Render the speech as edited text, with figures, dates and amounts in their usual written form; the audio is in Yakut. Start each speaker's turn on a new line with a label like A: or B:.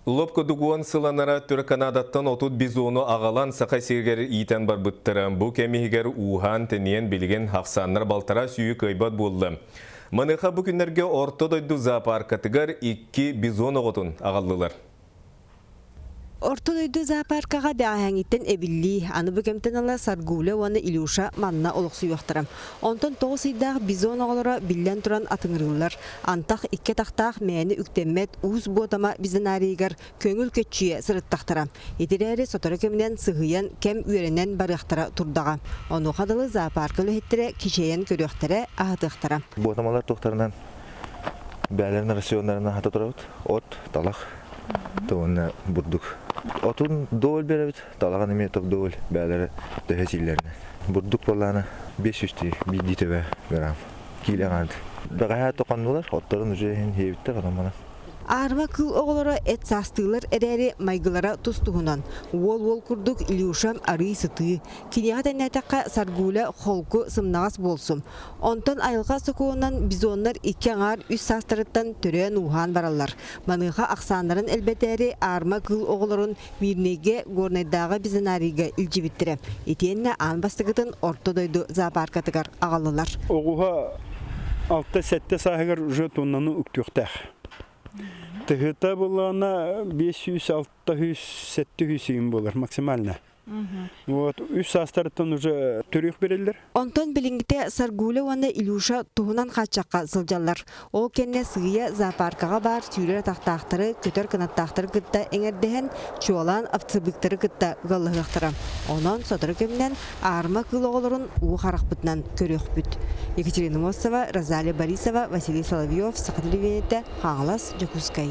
A: Лоп курдук уон сыл анараа өттүгэр Канадаттан 30 бизону аҕалан Саха сиригэр иитэн барбыттара. Бу кэм иһигэр ууһаан-тэнийэн билигин ахсааннара балтараа сүүһү кыайбат буолла. Маныаха бу күннэргэ Орто дойду зоопаркатыгар икки бизон оҕотун аҕаллылар.
B: Орто дойду зоопаркаҕа бэҕэһээҥҥиттэн эбиллии, аны бу кэмтэн ыла Саргуля уонна Илюша манна олохсуйуохтара. Онтон тоҕус ыйдаах бизон оҕолоро биллэн туран атыҥырыыллар. Антах икки атахтаах мээнэ үктэммэт уус буотама бизонарийыгар көҥүл көччүйэ сырыттахтара. Ити эрээри сотору кэминэн сыһыйан, кэм үөрэнэн барыахтара турдаҕа. Онуоха дылы зоопарка үлэһиттэрэ кичэйэн көрүөхтэрэ, аһатыахтара.
C: Буотамалар туохтарынан бээлэрин рационнарын аһата турабыт. От, талах, уонна бурдук. Отун дооль беребит, талаҕын эмиэ дооль бээлэрэ төһө сииллэринэн. Бурдук буоллаана 500 биирдии төбө грамм. Киилэ аҥаарды. Бэҕэһээ тохоннулар, отторун уже иһин иһиэбиттэр, онон манан.
B: Аарыма кыыл оҕолоро эт саастыылар эрээри майгылара тус-туһунан. Уол-уол курдук Илюша арыый сытыы. Киниэхэ тэҥнээтэххэ Саргуля холку, сымнаҕас буолсу. Онтон айылҕа сокуонунан бизоннар икки аҥаар үс саастарыттан төрөөн-ууһаан бараллар. Маныаха ахсааннарын элбэтээри аарыма кыыл оҕолорун Мирнэйгэ, Горнайдааҕы бизонарийга илдьибиттэрэ. Итиэннэ аан бастакытын Орто дойду зоопаркатыгар аҕаллылар.
D: Оҕуһа алта-сэттэ сааһыгар уже тоннаны үктүөхтээх. Тыһыта буллаҕына 500, 600, 700 иин буолар максимально. Вот үс саастарыттан уже төрүөх береллер.
B: Онтон билиҥҥитэ Саргуля уонна Илюша туһунан хааччахха сылдьаллар. Ол кэннэ сыыйа зоопаркаҕа баар сүүрэр атахтаахтары, көтөр кынаттаахтары кытта эҥэрдэһэн, чуолаан овцебыктары кытта ыаллаһыахтара. Онон сотору кэминэн аарыма кыыл оҕолорун уу харахпытынан көрүөхпүт. Екатерина Мосова, Розалия Борисова, Василий Соловьев, Саха телевидениетэ, Хаҥалас, Дьокуускай.